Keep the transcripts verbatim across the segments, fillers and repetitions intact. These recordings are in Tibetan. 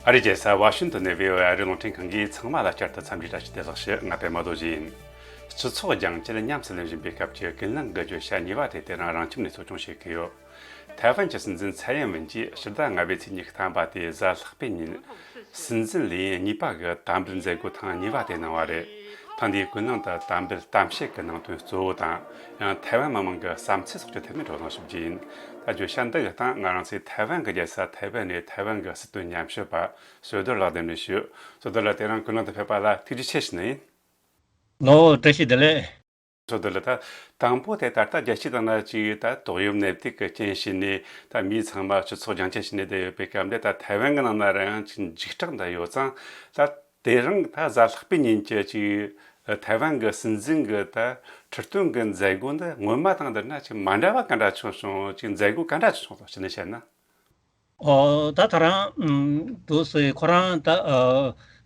ཨ་རིའི་རྒྱལ་ས་ཝ་ཤིང་ཏོན་ནས་བྷི་ཨོ་ཨེ་ཨ་རིའི་རླུང་འཕྲིན་ཁང་གིས་ཚང་མ་ལ་བསྐྱར་དུ་འཚམས་འདྲི་བཀྲ་ཤིས་བདེ་ལེགས་ཞུ། ང་པད་མ་རྡོ་རྗེ་ཡིན། སྤྱི་ཚོགས་རྒྱང་བསྐྱེད་ཉམས་སུ་ལེན་བཞིན་པའི་སྐབས་ཀྱི་ཀུན་གླེང་གི་བརྗོད་བྱ་གཉིས་པ་དེ་དེ་རིང་རང་ཁྱིམ་ནས་གཙོ་སྐྱོང་བྱེད་ཀྱི་ཡོད། ཐའེ་ཝན་གྱི་སྲིད་འཛིན་ཚའེ་ཡིན་ཝེན་གྱིས་ཕྱི་ཟླ་ལྔ་པའི་ཚེས་ཉི་ཤུ་ཐམ་པ་སྟེ་གཟའ་ལྷག་པའི་ཉིན། སྲིད་འཛིན་ལས་ཡུན་གཉིས་པ་གི་དམ་འབུལ་མཛད་སྒོ་ཐེངས་གཉིས་པ་དེ་གནང་བ་རེད། ཐེངས་འདིའི་ཀུན་གླེང་དུ་དམ་འབུལ་གཏམ་བཤད་ཀྱི་ནང་དོན་གཙོ་བོ་དང་། ཡང་ཐའེ་ཝན་མི་མང་གི་བསམ་ཚུལ་སོགས་ཀྱི་ཐད་ནས་བགྲོ་གླེང་ཞུ་རྒྱུ་ཡིན། ད་བརྗོད་བྱ་འདི་གི་སྟེང་ང་རང་ཚོའི་ཐའེ་ཝན་གྱི་རྒྱལ་ས་ཐའེ་ཝན་ནས་ཐའེ་ཝན་གྱི་སྲིད་དོན་ཉམས་ཞིབ་པ་བསོད་རྡོར་ལགས་གདན་འདྲེན་ཞུ། བསོད་རྡོར་ལགས་དེ་རིང་ཀུན་གླེང་དུ་ཕེབས་པ་ལ་ཐུགས་རྗེ་ཆེ་ཞུ་ནི་ཡིན། ལོ་བཀྲ་ཤིས་བདེ་ལེགས། སོ་དེ་ལ་ད་དང་པོ་དེ་ད་ལྟ་རྒྱལ་སྤྱིའི་སྟེང་ན་ཅིག་ད་ཏོག་དབྱིབས་ནད་དུག་གི་རྐྱེན་བྱས་ནས་ད་མི་ཚང་མ་སྤྱི་ཚོགས་རྒྱང་བསྐྱེད་བྱས་ནས་བསྡད་ཡོད་པའི་སྐབས་འདི། ད་ཐའེ་ཝན་གྱི་ནང་ན་རང་ཡང་ཅིག་འཇིགས་སྐྲག་འདི་ཡོད་ཙང་། ད་དེ་རིང་ད་གཟའ་ལྷག་པའི་ཉིན་གྱི་ཅིག་ཐའེ་ཝན་གྱི་སྲིད་འཛིན་གྱི་ད་ཁྲི་སྟོན་གྱི་མཛད་སྒོ་འདི་སྔོན་མ་དང་བསྡུར་ན་ཅིག་མ་འདྲ་བ་ག་འདྲ་བྱུང་སོང་། ཅིག་མཛད་སྒོ་ག་འདྲ་བྱུང་སོང་ཞུས་ནས་བཤད་ན། ཨོ། ད་ད་རང་ཨུམ་འདུག་སེ་ཁོ་རང་ད་ཨ་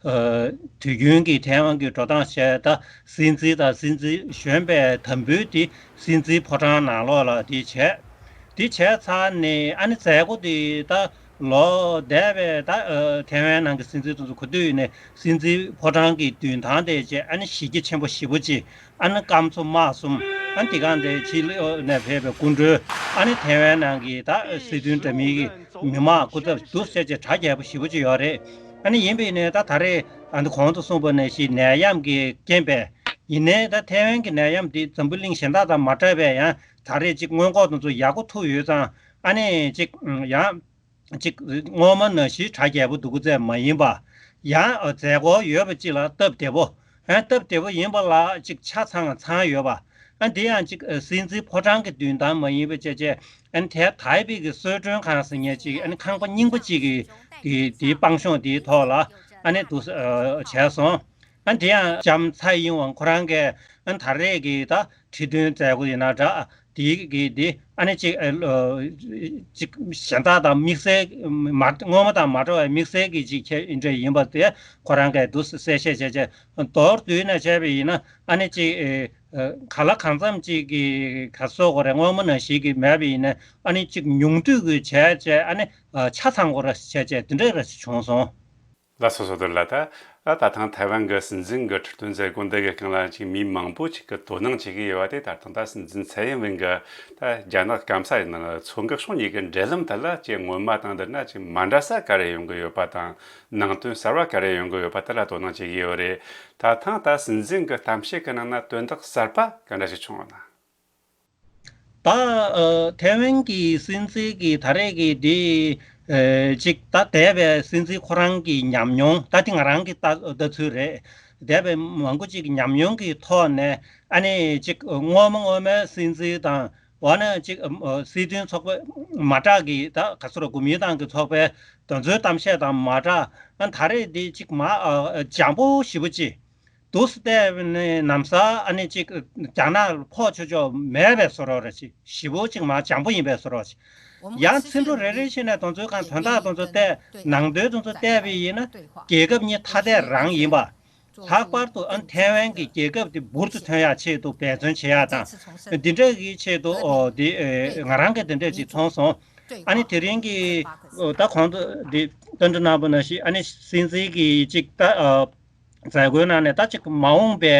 ཨ་དུས་རྒྱུན་གྱི་ཐའེ་ཝན་གྱི་འགྲོ་སྟངས་བྱས། ད་སྲིད་འཛིན་དང་སྲིད་འཛིན་གཞོན་པའི་དམ་འབུལ་དེ་སྲིད་འཛིན་ཕོ་བྲང་ནང་ལོགས་ལ་དེ་བྱས། དེ་བྱས་ཚར་ནས་ཨ་ནི་མཛད་སྒོ་དེ་ད་ལོ་འདས་པའི་ད་ཨ་ཐའེ་ཝན་ནང་གི་སྲིད་འཛིན་དེ་ཚོ་གོ་དུས་ནས་སྲིད་འཛིན་ཕོ་བྲང་གི་མདུན་ཐང་དེ་བྱས། ཨ་ནི་ཞི་རྒྱ་ཆེན་པོ་ཞེ་པོ་ཅིག་ཨ་ནི་སྐམ་མཚོ་དམག་གསུམ། ཨ་ནི་དེ་གང་དེ་ཕྱི་ལོགས་ནས་ཕེབས་པའི་སྐུ་མགྲོན། ཨ་ནི་ཐའེ་ཝན་ནང་གི་ད་སྲིད་དོན་འདྲ་མིན་གྱི་མི་མང་སྐུ་ཚབ་འདུག་སེ་བྱས་གྲ་རྒྱས་པོ་ཞེ་པོ་ཅིག་ཡོད་རེད། ཨ་ནི་ཡིན་པས་ནས་ད་ད་རེས་ཨ་ནི་གོང་དུ་གསུངས་པ་ནང་བཞིན་ནད་ཡམས་ཀྱི་རྐྱེན་པས། ཡིན་ནའི་ད་ཐའེ་ཝན་གྱི་ནད་ཡམས་འདི་འཛམ་བུ་གླིང་གཞན་དག་དང་མ་འདྲ་བས། ཡང་ད་རེས་ཅིག་སྔོན་འགོག་དེ་ཚོ་ཡག་པོ་ཐུབ་ཡོད་ཙང་། ཨ་ནི་ཅིག་ཡང་ཅིག་སྔོན་མ་ནང་བཞིན་གྲ་རྒྱས་པོ་འདུག་གི་ཙམ་མ་ཡིན་པ། ཡང་མཛད་སྒོ་ཡོད་པ་ཅིག་ལ་སྟབས་བདེ་པོ། ཨ་སྟབས་བདེ་པོ་ཡིན་པ་ལ་ཅིག་ཆ་ཚང་ཚང་ཡོད་པ། ཨ་འདི་ཡང་ཅིག་སྲིད་འཛིན་ཕོ་བྲང་གི་མདུན་ཐང་མ་ཡིན་པ་བྱས་བྱས། ཨ་ནི་དེ་ཐའེ་པེ་གི་གསོལ་མགྲོན་ཁང་ཟེར་མཁན་ཅིག་ཨ་ནི་ཁང་པ་རྙིང་པ་ཅིག་གི་གི་དེའི་སྤང་གཤོང་དེའི་ཐོག་ལ་ཨ་ནི་འདུག་ཨ་བྱས་སོང་། ཨ་དེ་ཡང་ལྕམ་ཚའེ་ཡིན་ཝང་ཁོ་རང་གིས་ཨ་ད་རེས་ཀྱི་ད་ཁྲི་སྟོན་མཛད་སྒོ་ཡིན་ན་འདྲ། དེའི་གི་དེ་ཨ་ནི་ཅིག་ཨ་ལོ་ཅིག་གཞན་དག་དང་དམིགས་བསལ་མ་སྔོན་མ་དང་མ་འདྲ་བའི་དམིགས་བསལ་གྱི་ཅིག་ཁྱད་འདྲ་ཡིན་པ་དེ་ཁོ་རང་གིས་འདུག་གསལ་བཤད་བྱས་བྱས། མདོར་བསྡུས་ནས་བྱས་པ་ཡིན་ན་ཨ་ནི་ཅིག་ཨ་ག་ལ་གང་འཚམ་ཅིག་གི་ག་སོགས་གོ་རེ་སྔོན་མ་ནང་བཞིན་གྱི་མེད་པ་ཡིན་ན། ཨ་ནི་ཅིག་ཉུང་བསྡུས་ཀྱི་བྱས་བྱས། ཨ་ནི་ཆ་ཚང་གོ་རེ་བྱས་བྱས་དེ་འདྲ་རེ་བྱུང་སོང་། ལགས་སོ། བསོད་རྡོར་ལགས། ད་ད་ཐེངས་ཐའེ་ཝན་གྱི་སྲིད་འཛིན་གྱི་ཁྲི་སྟོན་མཛད་སྒོ་འདི་གི་སྒང་ལ་ཅིག་མི་མང་པོ་ཅིག་གིས་དོ་སྣང་བྱེད་ཀྱི་ཡོད་པ་དེ། ད་ཐེངས་ད་སྲིད་འཛིན་ཚའེ་ཡིན་ཝེན་གྱི་ད་རྒྱ་ནག་སྐམ་ས་ཡིན་ན་མཚོ་འགག་ཕྱོགས་གཉིས་ཀྱི་འབྲེལ་ལམ་དེ་ལ་ཅིག་སྔོན་མ་དང་བསྡུར་ན་ཅིག་མ་འདྲ་ས་ག་རེ་ཡོང་གི་ཡོད་པ་དང་། ནང་དོན་གསར་བ་ག་རེ་ཡོང་གི་ཡོད་པ་དེ་ལ་དོ་སྣང་བྱེད་ཀྱི་ཡོད་རེད། ད་ཐེངས་ད་སྲིད་འཛིན་གྱི་གཏམ་བཤད་ཀྱི་ནང་ན་དོན་དག་གསར་པ་ག་འདྲ་ཞིག་བྱུང་བ་ན། ད་ཨ་ཐའེ་ཝན་གྱི་སྲིད་འཛིན་གྱི་ད་རེས་ཀྱི་འདི་ཨ་ཅིག་ད་འདས་པའི་སྲིད་འཛིན་ཁོ་རང་གི་ཉམས་མྱོང་། ད་འདི་ང་རང་གི་ལྟ་ལྟ་ཚུལ་རེད། འདས་པའི་མང་པོ་ཅིག་གི་ཉམས་མྱོང་གི་ཐོག་ནས་ཨ་ནི་ཅིག་སྔོན་མ་སྔོན་མའི་སྲིད་འཛིན་དང་། འོ་ན་ཅིག་ཨ་སྲིད་དོན་ཚོགས་པ་མ་འདྲ་གི་ད་ག་ཚོད་ར་གོ་མིན་ཏང་གི་ཚོགས་པའི་དེ་ཚོའི་གཏམ་བཤད་དང་མ་འདྲ། ཨ་ད་རེས་འདི་ཅིག་མ་ཨ་འཇམ་པོ་ཞེ་པོ་ཅིག་འདུག་སེ་བལྟས་ནས་ན་བཟའ་ཨ་ནི་ཅིག་རྒྱ་ནག་ལ་ཕོག་ཆོག་ཆོག་མེད་པའི་བཟོ་འདྲ་རེ་ཅིག་ཞེ་པོ་ཅིག་མ་འཇམ་པོ་ཡིན་པའི་བཟོ་འདྲ་ཅིག་ཡང་ཚིག་འབྲུ་རེ་རེ་བྱས་ནས་དེ་ཚོའི་སྒང་དོན་དག་དེ་ཚོ་བལྟས། ནང་དོན་དེ་ཚོ་བལྟས་པ་ཡིན་ན་རྒྱལ་ཁབ་གཉིས་ཐ་དད་རང་ཡིན་པ། ལྷག་པར་དུ་ཨ་ཐའེ་ཝན་གྱི་རྒྱལ་ཁབ་དེ་འབུར་དུ་ཐོན་ཡག་ཆེད་དུ་འབད་བརྩོན་བྱེད་ཡག་དང་། འདི་འདྲ་གི་ཆེད་དུ་ཨོ་འདི་ཨེ་ང་རང་གིས་འདི་འདྲ་ཅིག་མཐོང་སོང་། ཨ་ནི་དེ་རིང་གི་ཨོ་ད་གོང་དུ་འདི་བསྟན་འགྲོ་གནང་པ་ནང་བཞིན། ཨ་ནི་སྲིད་འཛིན་གྱི་ཅིག་ད་ཨ་མཛད་སྒོའི་ནང་ནས་ད་ཅིག་མ་འོངས་པའི་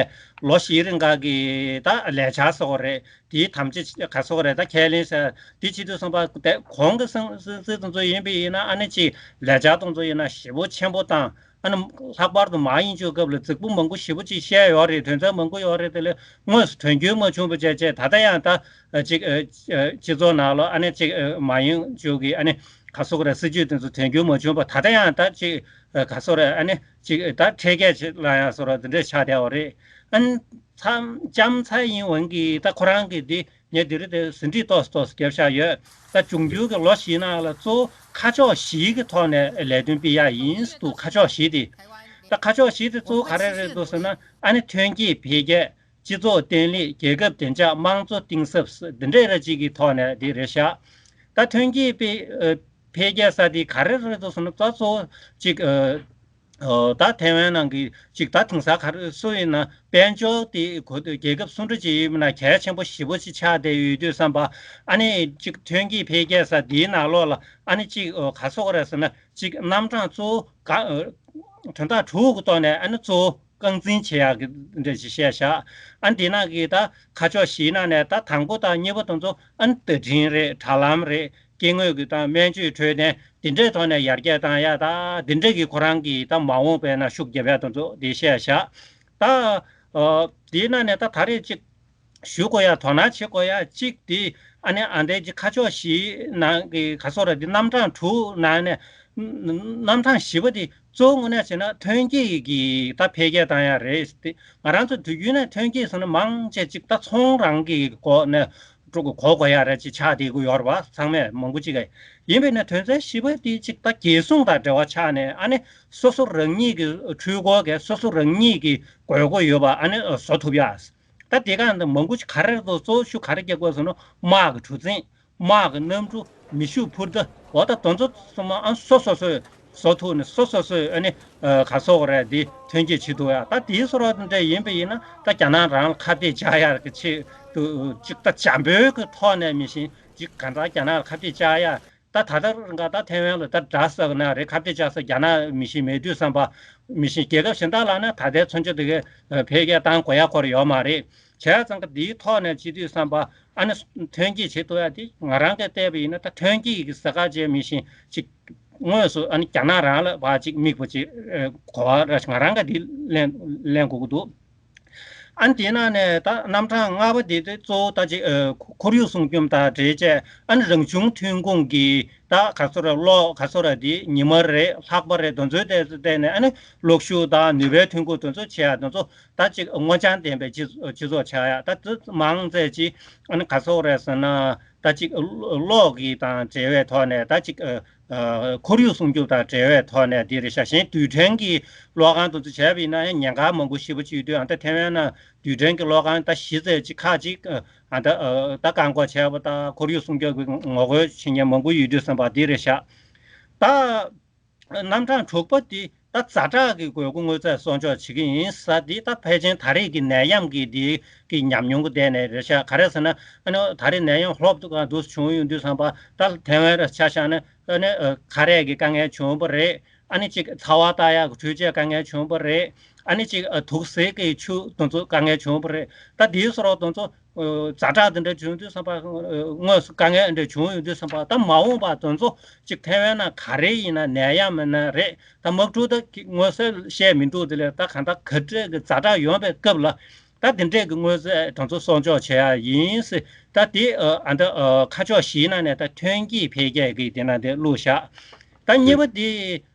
ལོ་བཞིའི་རིང་ག་གི་ད་ལས་འཆར་སོགས་རེད། དེའི་དམ་བཅའ་ག་སོགས་རེད། ད་ཁས་ལེན་བྱས། དེ་བྱེད་དུས་ཙམ་པ་དེ་གོང་གི་སྲིད་སྲིད་སྲིད་དེ་ཚོ་ཡིན་པ་ཡིན་ན་ཨ་ནི་ཅིག་ལས་འཆར་དེ་ཚོ་ཡིན་ན་ཞེ་པོ་ཆེན་པོ་དང་། ཨ་ནི་ལྷག་པར་དུ་མ་ཡིན་ཆོས་སྐབས་ལ་རྫིག་པོ་མང་པོ་ཞེ་པོ་ཅིག་བཤད་ཡོད་རེད། དོན་ཚན་མང་པོ་ཡོད་རེད། དེ་ལས་དངོས་སུ་དོན་འཁྱོལ་མ་བྱུང་བ་བྱས་བྱས། ད་ལྟ་ཡང་ད་ཅིག་སྤྱི་ཚོགས་ནང་ལ་ཨ་ནི་ཅིག་མ་ཡིན་ཆོས་ཀྱི་ཨ་ནི་ག་སོགས་རེད། སྲིད་ཇུས་དེ་ཚོ་དོན་འཁྱོལ་མ་བྱུང་བ། ད་ལྟ་ཡང་ད་ཅིག་ག་སོགས་རེད། ཨ་ནི་ཅིག་ད་འཕྲེད་སྐས་ལ་ཡང་སོགས་རེད། དེ་འདྲས་ཆགས་བསྡད་ཡོད་རེད། ཨ་ནི་ལྕམ་ཚའེ་ཡིན་ཝེན་གྱིས་ད་ཁོ་རང་གི་འདི། ངས་འདི་རིང་དེ་ཟིན་བྲིས་ཏོག་ཙམ་ཏོག་ཙམ་བརྒྱབ་བཞག་ཡོད། ད་འབྱུང་འགྱུར་གྱི་ལོ་བཞིའི་ནང་ལ་གཙོ་བོ་ཁ་ཕྱོགས་བཞིའི་གི་ཐོག་ནས་ལས་དོན་སྤེལ་ཡག་ཡིན་འདུག་ཁ་ཕྱོགས་བཞི་དེ། ད་ཁ་ཕྱོགས་བཞི་དེ་གཙོ་བོ་ག་རེ་རེད་འདུག་ཟེར་ན། ཨ་ནི་ཐོན་སྐྱེད་འཕེལ་རྒྱས། སྤྱི་ཚོགས་བརྟན་ལྷིང་། རྒྱལ་ཁབ་བདེ་འཇགས། དམངས་གཙོ་གཏིང་ཟབ། འདི་འདྲ་ར་ཅིག་གི་ཐོག་ནས་འདི་རེད་བཞག་ད་ཐོན་སྐྱེད་སྤེལ་འཕེལ་རྒྱས་ས་དེ་ག་རེ་རེད་འདུག་ཟེར་ན། ད་གཙོ་བོ་ཅིག་ཨ། ད་ཐའེ་ཝན་ནང་གི་ཅིག་ད་དེང་སང་ག་རེ་སུ་ཡིན་ན་དཔལ་འབྱོར་དེ་གོ་རྒྱལ་ཁབ་སུ་འདྲ་ཅིག་ཡིན་ན་གལ་ཆེན་པོ་ཞེ་པོ་ཅིག་ཆགས་བསྡད་ཡོད་དུས་ཙམ་པ། ཨ་ནི་ཅིག་ཐོན་སྐྱེད་འཕེལ་རྒྱས་ས་དེའི་ནང་ལོགས་ལ་ཨ་ནི་ཅིག་ག་སོག་རེད་ཟེར་ན་ཅིག་རྣམ་གྲངས་གཙོ་བོ་ག་དོན་དག་དྲུག་གི་ཐོག་ནས་ཨ་ནི་གཙོ་བོ་རྐང་འཛིན་བྱེད་ཡག་གི་འདྲ་ཞིག་བཤད་བཞག་ཨ་འདི་ནང་གི་ད་ཁ་ཕྱོགས་བཞིའི་ནང་ནས་ད་དང་པོ་དང་གཉིས་པ་དེ་ཚོ་ཨ་ནི་བརྡ་འཕྲིན་རེད། དྲ་ལམ་རེད། སྐྱེ་དངོས་ཀྱི་དང་སྨན་བཅོས་འཕྲོད་བསྟེན་འདི་འདྲའི་ཐོག་ནས་ཡར་རྒྱས་བཏང་ཡ། ད་འདི་འདྲའི་གི་ཁོ་རང་གི་ད་མ་འོངས་པའི་ནང་ཤུགས་རྒྱབ་ཡ་དེ་ཚོ་འདི་བཤད་བཞག་ད་འདིའི་ནང་ནས་ད་ད་རེས་ཅིག་ཞུ་དགོས་ཡ་དོ་སྣང་བྱེད་དགོས་ཡ་གཅིག་དེ་ཨ་ནི་ཨ་འདའི་ཅིག་ཁ་ཕྱོགས་བཞིའི་ནང་གི་ག་སོག་ར་དེ་རྣམ་གྲངས་དྲུག་ནང་ནས་རྣམ་གྲངས་བཞི་པ་དེ་གཙོ་བོ་དངོས་གནས་བྱས་ན་ཐོན་སྐྱེད་ཀྱི་ད་འཕེལ་རྒྱས་བཏང་ཡ་རེད་དེ། ང་རང་ཚོ་དུས་རྒྱུན་ནས་ཐོན་སྐྱེད་ཟེར་ན་མང་ཆེ་ཅིག་ད་ཚོང་རང་གི་སྒོ་ནས་གོ་དགོས་ཡ་རེད་ཅིག་ཆགས་བསྡད་ཀྱི་ཡོད་རེད་པ། ཚང་མས་མང་པོ་ཅིག་གིས། ཡིན་པས་ན་དོན་ཚན་བཞི་པ་དེ་ཅིག་ད་རྒྱལ་སྲུང་དང་འབྲེལ་བ་ཆགས་ནས་ཨ་ནི་སོ་སོ་རང་ཉིད་ཀྱི་འཕྲུལ་འཁོར་གྱི་སོ་སོ་རང་ཉིད་ཀྱི་དགོས་མཁོ་ཡོད་པ་ཨ་ནི་བཟོ་ཐུབ་ཡ། ད་དེ་ག་འདི་མང་པོ་ཅིག་ག་རེ་རེད་འདུག་གཙོ་བོ་ཤུགས་ག་རེ་རྒྱག་དགོས་ཟེར་ན་དམག་གི་གྲུ་གཟིངས། དམག་གི་གནམ་གྲུ། མེ་ཤུགས་འཕུར་མདའ། འོ་ད་དེ་ཚོ་ཚང་མ་ཨ་སོ་སོ་སོས་བཟོ་ཐུབ་ནས་སོ་སོ་སོས་ཨ་ནི་ག་སོག་རེད་འདི་ཐོན་སྐྱེད་བྱེད་ཐུབ་ཡ། ད་དེའི་བཟོ་འདྲ་ཡིན་པ་ཡིན་ན་ད་རྒྱ་ནག་རང་ལ་ཁ་གཏད་བཅག་ཡ་གི་ཆེད་དུ་ཅིག་ད་འཇམ་པོའི་གི་ཐོག་ནས་མི་ཤེས་ཅིག་ག་འདྲ་རྒྱ་ནག་ལ་ཁ་གཏད་བཅག་ཡ། ད་ད་ལྟ་རང་ག་ད་ཐའེ་ཝན་ལ་ད་དགྲ་ཟ་གི་ན་རེད། ཁ་གཏད་བཅག་ས་རྒྱ་ནག་མི་ཤེས་མེད་དུས་ཙམ་པ། མི་ཤེས་རྒྱལ་ཁབ་གཞན་དག་ལ་ན་ད་ལྟའི་མཚོན་ཆ་དེ་གའི་འཕེལ་རྒྱས་བཏང་དགོས་ཡ་ཁོ་ར་ཡོད་མ་རེད། བྱས་ཙང་གི་འདིའི་ཐོག་ནས་བྱེད་དུས་ཙམ་པ་ཨ་ནི་ཐོན་སྐྱེད་བྱེད་ཐུབ་ཡ་དེ་ང་རང་གིས་བལྟས་པ་ཡིན་ན་ད་ཐོན་སྐྱེད་ཀྱི་ཟ་ཁ་བྱས་མི་ཤེས་ཅིག་དངོས་སུ་ཨ་ནི་རྒྱ་ནག་རང་ལ་བ་ཅིག་དམིགས་པ་ཅིག་གོ་བ་ར་ང་རང་གིས་འདི་ལེན་ལེན་དགོས་ཀྱི་འདུག་ཨ་ནི་དེའི་ནང་ནས་ད་རྣམ་གྲངས་ལྔ་པ་དེ་དེ་གཙོ་བོ་ད་ཅིག་ཁོར་ཡུག་སྲུང་སྐྱོབ་དང་འབྲེལ་བྱས་ཨ་ནི་རང་བྱུང་ཐོན་ཁུངས་ཀྱི་ད་ག་ཚོད་ར་གློག་ག་ཚོད་ར་དེ་ཉི་མ་རེད་ལྷགས་པ་རེད་དེ་ཚོའི་ཐད་བལྟས་ནས་ཨ་ནི་གློག་ཤུགས་དང་ནུས་པའི་ཐོན་ཁུངས་དེ་ཚོ་བྱས་ཡ་དེ་ཚོ་ད་ཅིག་སྔོ་ལྗང་ལྡན་པའི་སྤྱི་སྤྱི་ཚོགས་ཆགས་ཡ། ད་དེ་མང་ཚད་ཅིག་ཨ་ནི་ག་ཚོད་རེད་ཟེར་ན་ད་ཅིག་གློག་གི་དང་འབྲེལ་བའི་ཐོག་ནས་ད་ཅིག་ཁོར་ཡུག་སྲུང་སྐྱོབ་དང་འབྲེལ་བའི་ཐོག་ནས་འདི་རེད་ཤག་གཞན་རྡུལ་ཕྲན་གྱི་གློག་ཁང་དེ་ཚོ་བྱས་པ་ཡིན་ན་ཡང་ཉེན་ཁ་མང་པོ་ཞེ་པོ་ཅིག་ཡོད་དུས་ཨ་ད་ཐའེ་ཝན་ན་རྡུལ་ཕྲན་གྱི་གློག་ཁང་ད་གཞི་རྩའི་ཅིག་ཁག་ཅིག་ཨ་ད་ད་བཀག་འགོག་བྱས་པ་ད་ཁོར་ཡུག་སྲུང་སྐྱོབ་ཀྱི་ངོ་རྒོལ་བྱེད་མཁན་མང་པོ་ཡོད་དུས་ཙམ་པ་འདི་རེད་ཤག་ད་རྣམ་གྲངས་དྲུག་པ་འདི་ད་ཛ་དྲག་གི་དགོས་མཁོ་དངོས་རྫས་གསོག་འཇོག་བྱེད་ཀྱི་ཡིན་ས་འདི་ད་ཕལ་ཆེར་ད་རེས་ཀྱི་ནད་ཡམས་ཀྱི་འདི་གི་ཉམས་མྱོང་གི་སྟེང་ནས་རེད་ཤག་ག་རེ་ཟེར་ན་ཨ་ནི་ད་རེས་ནད་ཡམས་ལྷོབ་ཏུ་གང་འདུག་བྱུང་ཡོང་དུས་ཙམ་པ་ད་ཐའེ་ཝན་ར་ཆ་བཞག་ན་ཨ་ནི་ཁ་རས་ཀྱི་དཀའ་ངལ་བྱུང་བ་རེད། ཨ་ནི་གཅིག་ཚ་བ་ལྟ་ཡག་གི་འཕྲུལ་ཆས་དཀའ་ངལ་བྱུང་བ་རེད། ཨ་ནི་གཅིག་དུག་སེལ་གྱི་ཆུ་དེ་ཚོ་དཀའ་ངལ་བྱུང་བ་རེད། ད་དེའི་བཟོ་འདྲ་དེ་ཚོ་ཛ་དྲག་དེ་འདྲ་བྱུང་དུས་ཙམ་པ་དངོས་སུ་དཀའ་ངལ་འདྲ་བྱུང་ཡོང་དུས་ཙམ་པ་ད་མ་འོངས་པ་དེ་ཚོ་གཅིག་ཐའེ་ཝན་ན་ག་རེ་ཡིན་ན་ནད་ཡམས་མིན་ན་རེད། ད་དམག་འཁྲུག་ད་དངོས་སུ་བཤད་མི་འདུག་དེ་ལས་ད་གང་ལྟར་ག་འདྲས་ཀྱི་ཛ་དྲག་ཡོང་པའི་སྐབས་ལ་ད་དེ་འདྲས་ཀྱི་དངོས་རྫས་དེ་ཚོ་གསོག་འཇོག་བྱེད་ཡ་ཡིན་ཟེར། ད་དེ་ཨ་ད་ཁ་ཕྱོགས་བཞིའི་ནང་ནས་ད་ཐོན་སྐྱེད་འཕེལ་རྒྱས་ཀྱི་དེ་ནང་དེ་བླུགས་བཞག་ད་གཉིས་པ་དེ་